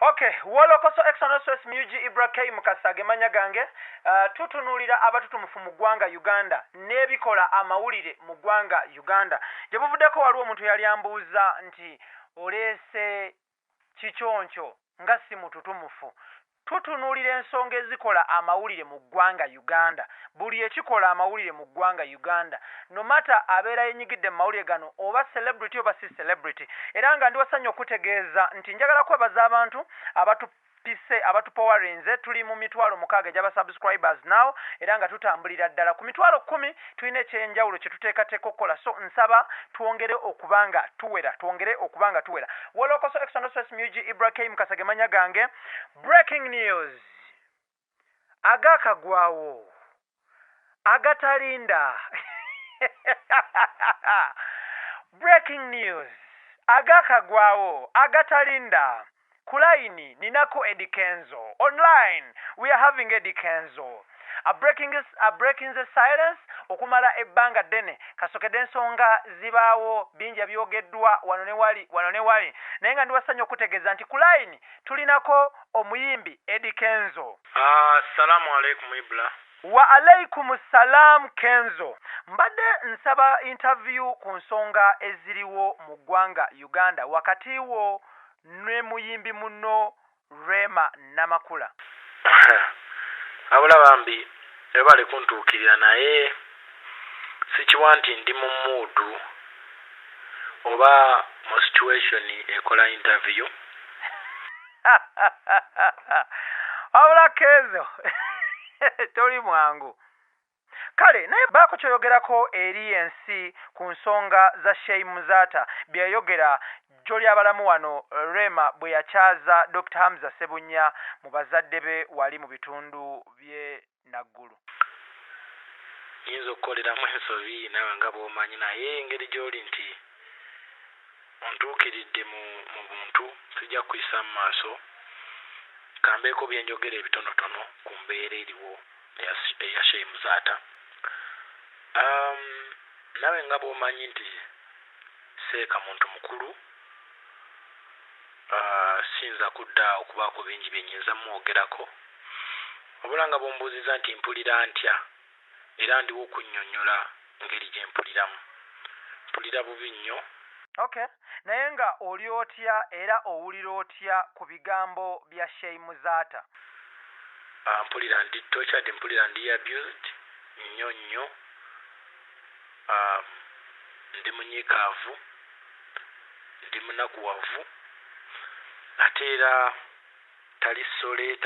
Okay, Wolokoso Exonosos Mugi Ibra K Mukasa gemanya gange. Tutunuulira abatutumufu mu ggwanga Uganda n'ebikola amawulire mu ggwanga Uganda. Gye buvuddeko waliwo omuntu yali ambuuza nti oleese kikyoncho nga si mututumufu. Tutunuulira ensonga ezikola amawulire mu ggwanga Uganda. Buli ekikola amawulire mu ggwanga Uganda, no matter abeera yenyigidde mu mawulire gano oba celebrity oba si celebrity. Era nga ndi wasanyu okutegeeza nti njagala kwebaza abantu abatupise, abatupowarinze. Tuli mu 600,000 egy'aba subscribers now, era nga tutambulira ddala ku 10,000. Tulina ekyenjawulo kye tuteekateeka okukola, so nsaba twongere okubanga tuwera, twongere okubanga tuwera. Wolokoso Exonosos Mugi Ibra K Mukasa gemanya gange. Breaking news agakagwawo agatalinda. Breaking news agakagwawo agatalinda. Kulaini ninako Eddy Kenzo. Online we are having Eddy Kenzo. A breaking the silence okumala ebbanga ddene kasokedde ensonga zibaawo bingi ebyogeddwa wano ne wali, wano ne wali, naye nga ndi wasanyu okutegeeza nti kulaini tulinako omuyimbi Eddy Kenzo. Assalamu alaikum Ibra. Wa alaikum salam Kenzo. Mbadde nsaba interview ku nsonga eziriwo mu ggwanga Uganda wakati wo ne muyimbi munno Rema Namakula. Abula bambi ebale kuntuukirira, naye sikiwa nti ndi mu mood oba mu situation ekola interview. Wabula Kenzo toli mwangu. Kale naye baako kyoyogerako eri ensi ku nsonga za Sheikh Muzaata byeyayogera jjo ly'abalamu wano Rema bwe yakyaza Dr. Hamza Sebunya mu bazadde be wali mu bitundu by'e Naggulu. Nyinza okukoleramu ensobi nawe nga bw'omanyi, naye engeri gy'oli nti ontuukiridde mu buntu sijja kuyisa mu maaso. Kambeeko bye njogera ebitonotono ku mbeera eriwo eya Sheikh Muzaata. Nawe nga bw'omanyi nti seeka muntu mukulu, siyinza kudda okubaako bingi bye nnyinza mwogerako. Wabula nga bw'ombuuzizza nti mpulira ntya, era ndiwo okunnyonnyola ngeri gye mpuliramu. Mpulira bubi nnyo. Okay, naye nga oli otya era owulira otya ku bigambo bya Sheikh Muzaata? Mpulira ndi tortured, mpulira ndi abused nnyo nnyo. Ndi munyiikaavu, ndi munakuwavu, ate era tali sole,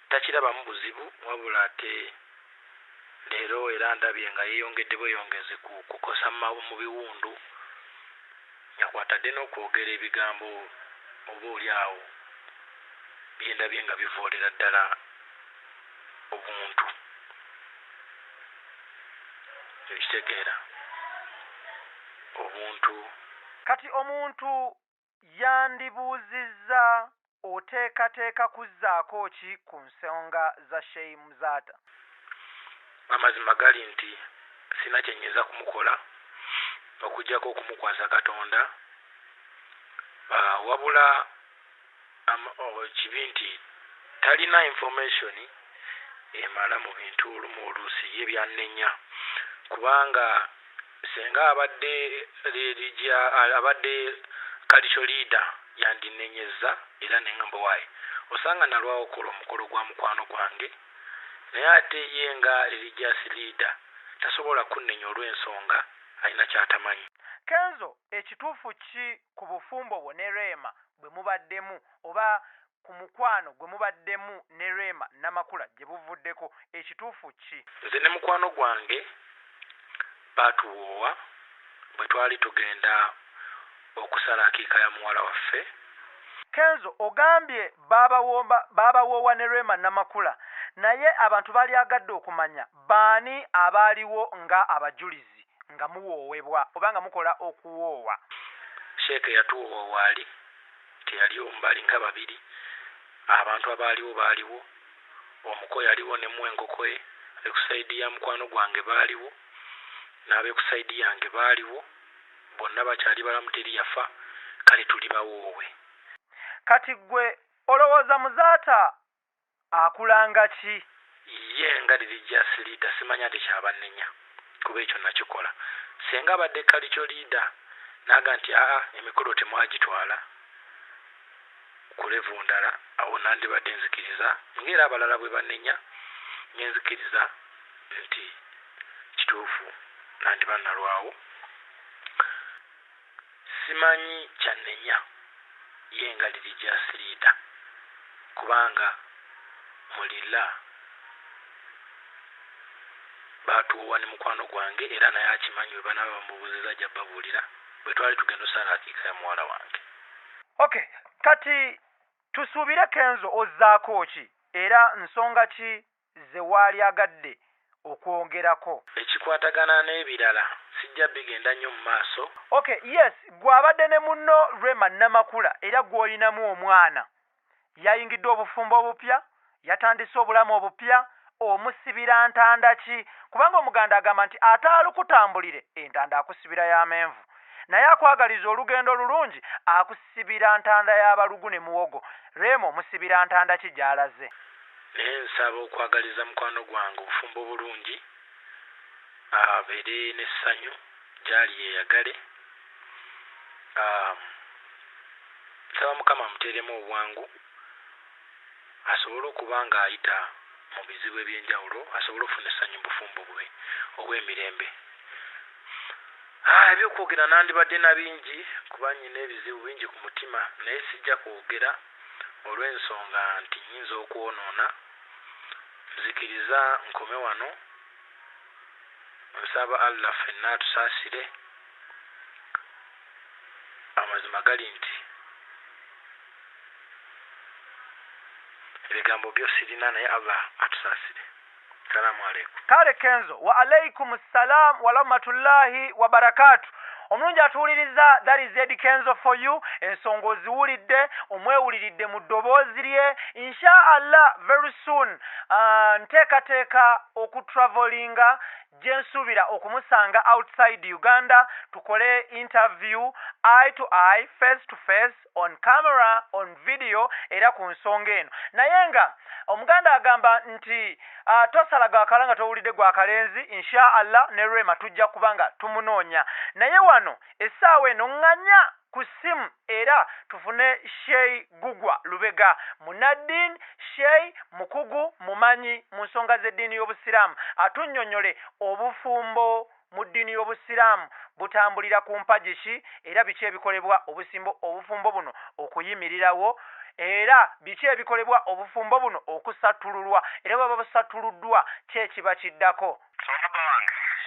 takirabamu buzibu, wabula ate leero era ndabye nga yeeyongedde bweyongezi ku kukosa mu biwundu, nga kwatadde n'okwogera ebigambo oba oli awo bye ndabye nga bivoolera ddala obuntu. Ekitegeera obuntu. Kati omuntu yandibuuzizza oteekateeka kuzzaako ki ku nsonga za Sheikh Muzaata? Amazima gali nti sina kye nnyinza kumukola okuggyako okumukwasa Katonda. Wabula kibi nti talina information emala mu bintu olumu oluusi ye byannenya, kubanga senga abadde abadde cultural leader yandinenyezza era nengamba waayi osanga nalwawo okukola omukolo gwa mukwano gwange, naye ate ye nga religious leader tasobola kunnenya olw'ensonga alina ky'atamanyi. Kenzo, ekituufu ki ku bufumbo bwo ne Rema bwe mubaddemu oba ku mukwano gwe mubaddemu ne Rema Namakula gye buvuddeko, ekituufu ki? Nze ne mukwano gwange baatuwoowa bwe twali tugenda okusala akiika ya muwala waffe. Kenzo, ogambye baabawoowa ne Rema Namakula, naye abantu balyagadde okumanya baani abaaliwo nga abajulizi nga muwoowebwa oba nga mukola okuwoowa. Sheikh yatuwoowa waali teyaliwo, mbali nga babiri, abantu abaaliwo baaliwo, omuko yaliwo ne muwenkoko ye, ku sayidi ya mukwano gwange baaliwo, n'abe ku sayidi yange baaliwo, bonna bakyali balamu teri yafa, kale tuli bawoowe. Kati gwe Olowooza Muzaata akulanga ki? Ye nga religious leader simanya nti kyabannenya kuba ekyo nakikola. Senga abadde cultural leader naga nti aa emikolo temwagitwala ku level ndala, awo nandibadde nzikiriza ng'era abalala bwe bannenya ngenzikiriza nti kituufu nandiba nalwawo. Simanyi kyannenya ye nga religious leader kubanga mulila batuwa ne mukwano gwange era naye akimanyi bwe banaaba bamubuuziza ajja babuulira bwe twali tugenda osala akiika ya muwala wange. Okay, kati tusuubire Kenzo ozzaako ki era nsonga ki ze waali agadde okwongerako? Ekikwatagana n'ebirala sijja bigenda nnyo mu maaso. Okay, yes, gw'abadde ne munno Rema Namakula era gw'olinamu omwana yayingidde obufumbo obupya, yatandise obulamu obupya, omusibira ntanda ki? Kubanga Omuganda agamba nti ataalukutambulire entanda akusibira y'amenvu, naye akwagaliza olugendo lulungi akusibira ntanda y'abalugu ne muwogo. Rema omusibira ntanda ki gy'alaze? Naye nsaba okwagaliza mukwano gwange obufumbo bulungi, abeere n'essanyu gy'ali yeeyagale. Nsaba Mukama amuteeremu obwangu asobole okuba ng'ayita mu bizibu eby'enjawulo, asobole okufuna essanyu mu bufumbo bwe obw'emirembe. Ebyokwogera nandibadde na bingi kuba nnyina ebizibu bingi ku mutima, naye sijja kwogera olw'ensonga nti nnyinza okwonoona. Nzikiriza nkome wano. Nsaba Allah ffenna atusaasire. Amazima gali nti ebigambo byo sirina, naye Allah atusaasire. Salaamu aleikum. Kale Kenzo, wa alaikum salam wa rahmatullahi wa barakatuh. Omulungi atuwuliriza, that is Eddy Kenzo for you. Ensonga oziwulidde, omwewuliridde mu ddoboozi lye. Insha Allah very soon nteekateeka okutravelinga gye nsuubira okumusanga outside Uganda, tukole interview eye to eye, face to face, on camera, on video, era ku nsonga eno. Naye nga Omuganda agamba nti tosala gwakala nga towulidde gwakalenzi. Insha Allah ne Rema tujja kubanga tumunoonya, naye wano essaawa eno ŋŋanya ku ssimu era tufune Sheikh Gugwa Lubega, munnaddiini, Sheikh mukugu mumanyi mu nsonga z'eddiini y'Obusiraamu, atunnyonnyole obufumbo mu ddiini y'Obusiraamu butambulira ku mpagi ki, era biki ebikolebwa obufumbo buno okuyimirirawo, era biki ebikolebwa obufumbo buno okusatululwa, era bwaba busatuluddwa ki ekiba kiddako.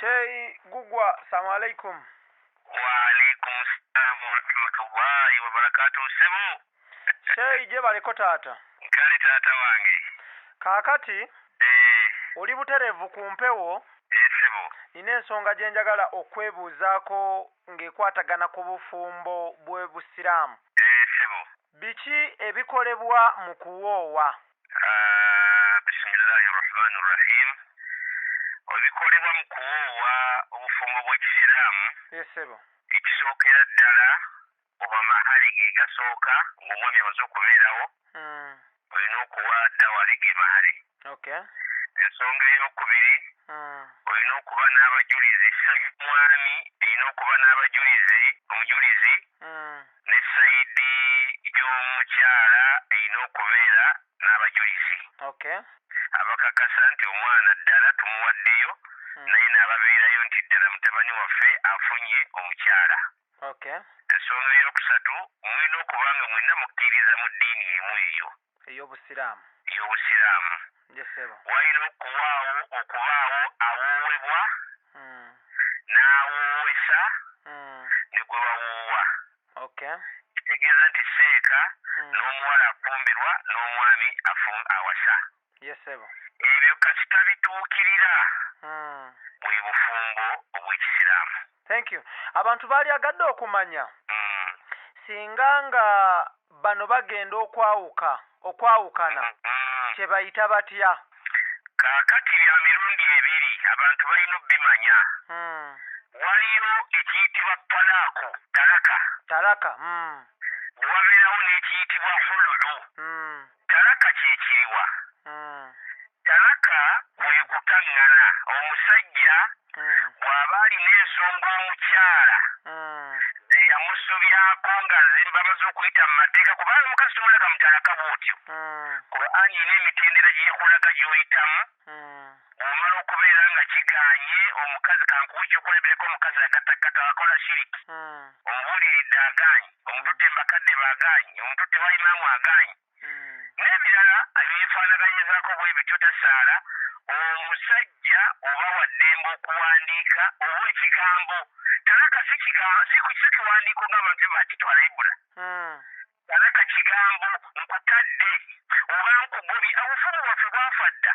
Sheikh Gugwa, salamu alaikum. Wa alaikum salaam wa rahmatullahi wa barakatuh. Sebo Sheikh, gye baleko taata. Kale taata wange. Kaakati oli butereevu ku mpewo. Sebo. Nina ensonga gye njagala okwebuuzaako ng'ekwatagana ku bufumbo bwe Busiraamu. Sebo. Biki ebikolebwa mu kuwoowa? Bismillahi rahmani rahim. Ebikolebwa mu kuwoowa obufumbo bw'Ekisiraamu. Sebo. Ekisookera ddala oba mahali ge gasooka ng'omwami amaze okubeerawo, olina okuwa dawali ge mahali. Okay. Ensonga ey'okubiri, olina okuba n'abajulizi. Omwami erina okuba n'abajulizi, omujulizi, ne sayidi y'omukyala erina okubeera n'abajulizi. Okay. Abakakasa nti omwana ddala tumuwaddeyo, naye n'ababeerayo nti ddala mutabani waffe afunye omukyala. Okay. Ensonga ey'okusatu, mulina okuba nga mwenna mukkiriza mu ddiini emu eyo ey'Obusiraamu. Ey'Obusiraamu. Walina okubaawo awoowebwa n'awoowesa ne gwe bawoowa. Okay. Kitegeeza nti seeka n'omuwala afumbirwa n'omwami awasa. Yesebo. Ebyo kasita bituukirira bwe bufumbo obw'Ekisiraamu. Thank you. Abantu baali agadde okumanya singa nga bano bagenda okwawukana kye bayita batya? Kaakati bya mirundi ebiri abantu balina obbimanya. Waliyo ekiyitibwa talaaku, talaka. Talaka. Ne wabeerawo n'ekiyitibwa hululu. Talaka kyekiriwa? Talaka kwe kutaŋŋana. Omusajja bw'aba alina ensonga omukyala ze yamusobyako nga bamaze okuyita mu mateeka, kubanga omukazi tomulaga mutalaka bw'otyo. Qur'ani erina emitendera gyekulaga gy'oyitamu. Bw'omala okubeera nga kigaanye omukazi, kankuwa ekyokulabirako, omukazi agattakkata akola shiriki, omubuuliridde agaanye, omututte mbakadde baagaanye, omututte wa imaamu agaanye, n'ebirala ebyefaanaganyizaako bwe bityo, tasaala. Omusajja oba waddembe okuwandiika oba ekigambo. Talaka si kiwandiiko ng'abantu bakitwala ibula. Talaka kigambo, nkutadde oba nkugobye. Obufumu bwaffe bwafa dda.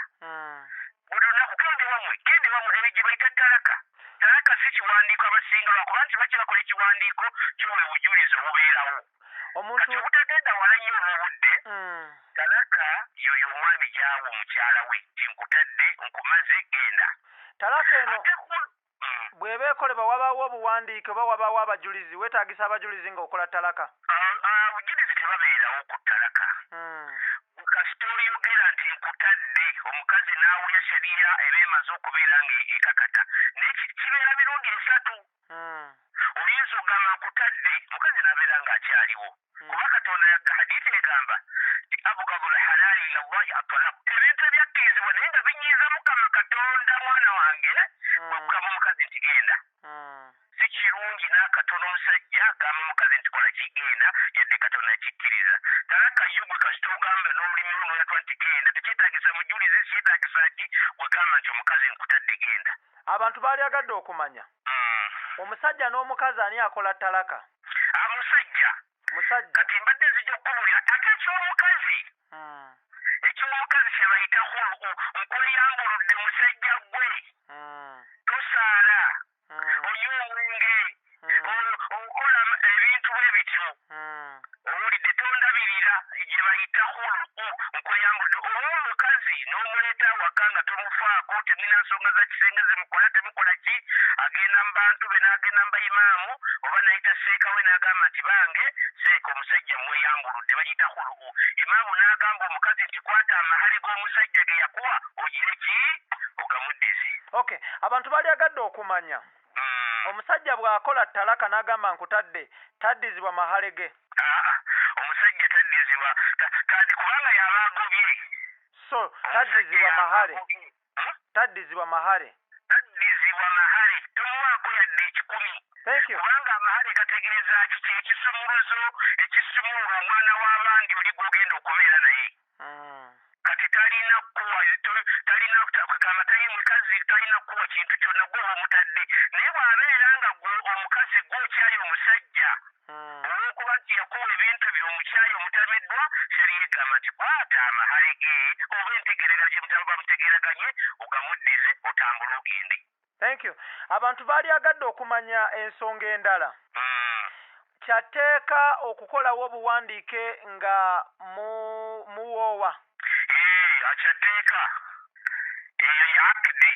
Buli lunaku gende wammwe, gende wammwe, eyo gye bayita talaka. Talaka si kiwandiiko abasinga, lwakuba nti baki bakola ekiwandiiko kiwa obujulizi obubeerawo. Kati obutagenda wala nnyo olw'obudde, talaka yoyo omwami gy'awa omukyala we nti nkutadde, nkumaze, genda. Talaka eno bw'eba ekolebwa wabaawo obuwandiike oba wabaawo abajulizi? Weetaagisa abajulizi ng'okola talaka? Abajulizi tebabeerawo ku talaka. Kasita oyogera nti nkutadde, omukazi n'awulya shariya eba emaze okubeera nga ekakata. Naye kibeera mirundi esatu. Oyinza okugamba nkutadde, omukazi n'abeera ng'akyaliwo. Kuba Katonda hadithi egamba nti abugadu lhalaali ila llahi atalaq, ebintu ebyakkirizibwa naye nga binyiiza Mukama Katonda, mwana wange, bwekugamba omukazi nti genda. Si kirungi n'akatono omusajja gamba omukazi nti kola kigenda, yadde Katonda yakikkiriza. Talaka yo gwe kasita ogamba n'olulimi lwo n'oyatwa nti genda, tekyetaagisa mujulizi, kyetaagisa ki, gwe gamba nti omukazi nkutadde, genda. Abantu baalyagadde okumanya omusajja n'omukazi ani akola talaka? Omusajja. Musajja. Kati mbadde nzija okukubulira ate eky'omukazi. Eky'omukazi kye bayita khulu, nkweyambuludde musajja gwe. Tosaala, onywa omwenge, okola ebintu bwe bityo. Owulidde, tondabirira, gye bayita khulu, nkweyambuludde. Oba omukazi n'omuleeta awaka nga tomufaako, temulina nsonga za kisenge zemukola, temukola ki, agenda mu bantu be n'agenda mu bayimaamu oba n'ayita seeka we n'agamba nti bange seeka omusajja mweyambuludde, bagiyita khulu. Imaamu n'agamba omukazi nti kwata amahale g'omusajja ge yakuwa ogire ki, ogamuddize. Okay, abantu balyagadde okumanya omusajja bw'akola talaka n'agamba nkutadde, taddizibwa mahale ge? Omusajja taddizibwa kubanga yaba agobye. So taddizibwa mahale? Taddizibwa mahale? Taddizibwa mahale, tomuwaako yadde 1,000. Thank you. Kubanga amahale gategeeza ki? Kyekisumuluzo ekisumulula omwana w'abandi oli gw'ogenda okubeera naye. Kati talina kuwa, talina kugamba, mukazi talina kuwa kintu kyonna gwe omutadde. Naye bw'abeera nga gwe omukazi gw'okyaye omusajja, olw'okuba nti yakuwa ebintu bye omukyaye omutamiddwa, shariya egamba nti kwata amahale ge oba entegeeragana gye bamutegeeraganye ogamuddize otambule ogende. Thank you. Abantu baalyagadde okumanya ensonga endala. Kyateeka okukolawo obuwandiike nga muwoowa? Akyateeka. Eyo ye akidi,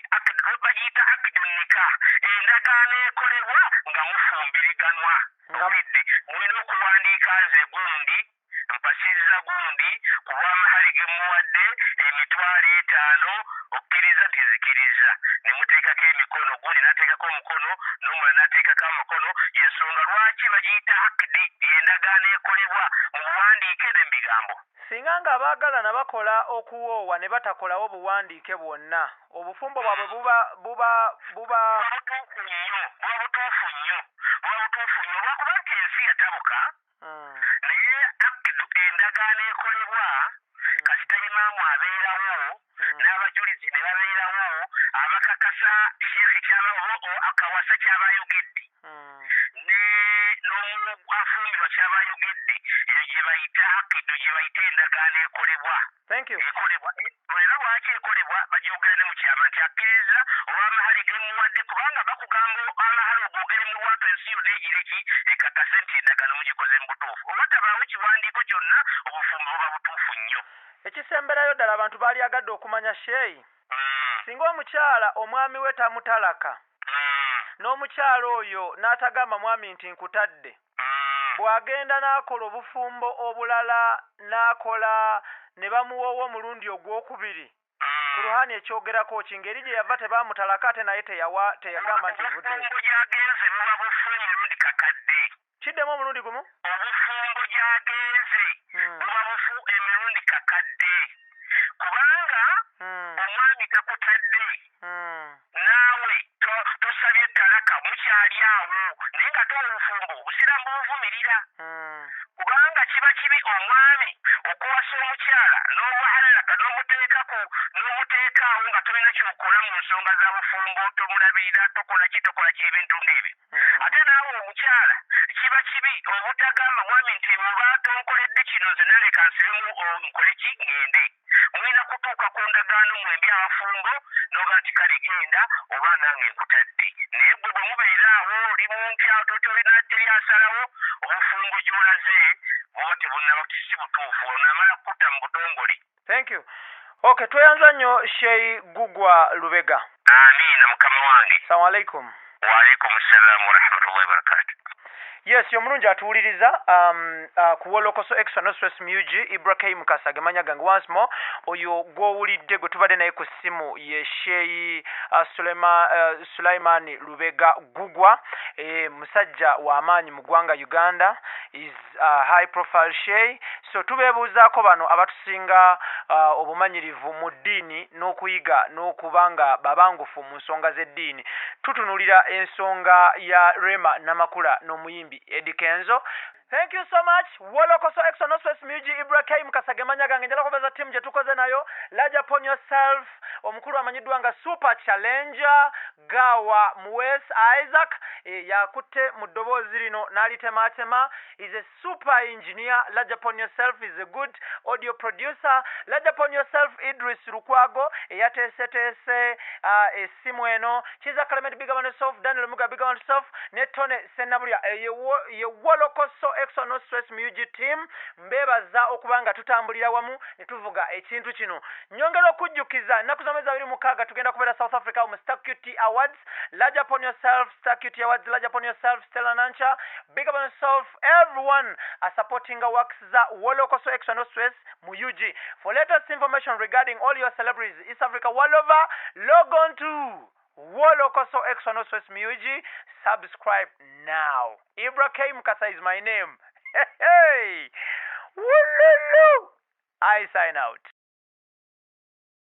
bagiyita akidu nikah, endagaano ekolebwa nga mufumbiriganwa. Owulidde, mulina okuwandiika nze gundi mpasizza gundi ku lw'amahale ge muwadde 5,000, okkiriza nti nzikiriza, ne muteekako emikono, gundi n'ateekako omukono n'omulala n'ateekako amakono. Y'ensonga lwaki bagiyita akidi, endagaano ekolebwa mu buwandiike ne mu bigambo. Singa nga abaagalana bakola okuwoowa ne batakolawo buwandiike bwonna, obufumbo bwabwe buba butuufu nnyo, buba butuufu nnyo, buba butuufu nnyo, olwakuba nti ensi yatabuka. Naye akidu endagaano ekolebwa kasita imaamu abeerawo n'abajulizi ne babeerawo abakakasa sheekhe kyaba oba akawasa kyaba ayogedde n'omuafumbirwa kyaba ayogedde, eyo gye bayita akidu, gye bayita endagaano ekolebwa. Thank you. Ekolebwa era lwaki ekolebwa bagyogera ne mu kyama nti akkiriza olw'amahale ge muwadde, kubanga bakugamba amahale ogwogere mu lwatu ensi yonna egire ki ekakase nti endagaano mugikoze mu butuufu. Owatabaawo kiwandiiko kyonna, obufumbo buba butuufu nnyo. Ekisemberayo ddala abantu baalyagadde okumanya sheeyi, singa omukyala omwami we tamutalaka, n'omukyala oyo n'atagamba mwami nti nkutadde, Bw'agenda n'akola obufumbo obulala n'akola ne bamuwoowa omulundi ogwokubiri, Kuruhani ekyogerako ki? Ngeri gye yava tebaamutalaka ate naye teyagamba nti nvuddeyo. Obufumbo gy'agenze buba bufu emirundi kakadde. Kiddemu omulundi gumu. Obufumbo gy'agenze buba bufu emirundi kakadde, kubanga omwami takutadde, naawe tosabye talaka, mukyali awo, naye nga towa obufumbo obusiraamu bubuvumirira. Kubanga kiba kibi omwami okuwasa omukyala n'omuhallaka n'omuteeka awo nga tolina ky'okola mu nsonga za bufumbo, tomulabirira, tokola ki, tokola ki, ebintu ng'ebyo. Ate naawe omukyala kiba kibi obutagamba mwami nti oba tonkoledde kino nze naleka nsibemu nkole ki ŋŋende. Mulina kutuuka ku ndagaano mwembi abafumbo n'oga nti kale genda oba nange nkutadde. Naye gwe bwe mubeera awo oli muntu tolina teri asalawo, obufumbo gy'olaze buba tebunnaba si butuufu, onaamala kutta mu butongole. Thank you. Okay, tweyanza nnyo Sheikh Gugwa Lubega. Amiina mukama wange. Assalamu alaikum. Wa alaikum assalam wa rahmatullahi wa barakatuh. Yes, omulungi atuwuliriza ku Wolokoso Extra No Stress Music, Ibra K Mukasa gemanya gange. Once more, oyo gw'owulidde gwe tubadde naye ku ssimu ye Sheikh Sulaiman Lubega Gugwa, musajja w'amaanyi mu ggwanga Uganda, is a high profile sheikh. So tubeebuuzaako bano abatusinga obumanyirivu mu ddiini n'okuyiga n'okuba nga babangufu mu nsonga z'eddiini. Tutunuulira ensonga ya Rema Namakula n'omuyimbi Eddy Kenzo. Thank you so much. Wolokoso Extra No Stress Music, Ibra K Mukasa gemanya gange. Njala kubaza team gye tukoze nayo. Large upon yourself, omukulu amanyiddwa nga Super Challenger Gawa Muwes Isaac, yakutte mu ddoboozi lino n'alitematema. Is a super engineer. Large upon yourself is a good audio producer. Large upon yourself Idris Lukwago eyateeseteese essimu eno. Kiza Clement, big up on yourself. Daniel Muga, big up on yourself. Ne Tony Sennabulya ye Wolokoso Extra No Stress Music team. Mbebaza okuba nga tutambulira wamu ne tuvuga ekintu kino. Nyongera okujjukiza ennaku z'omwezi 26 tugenda kubeera South Africa mu Star QT Awards. Large upon yourself Star QT Awards, large upon yourself Stella Nancha, big up on yourself everyone are supporting our works za Wolokoso Extra No Stress mu UG. For latest information regarding all your celebrities East Africa world over, log on to Wolokoso Extra No Stress Music. Subscribe now. Ibra K Mukasa is my name. Hey, hey. Woo-loo-loo. I sign out.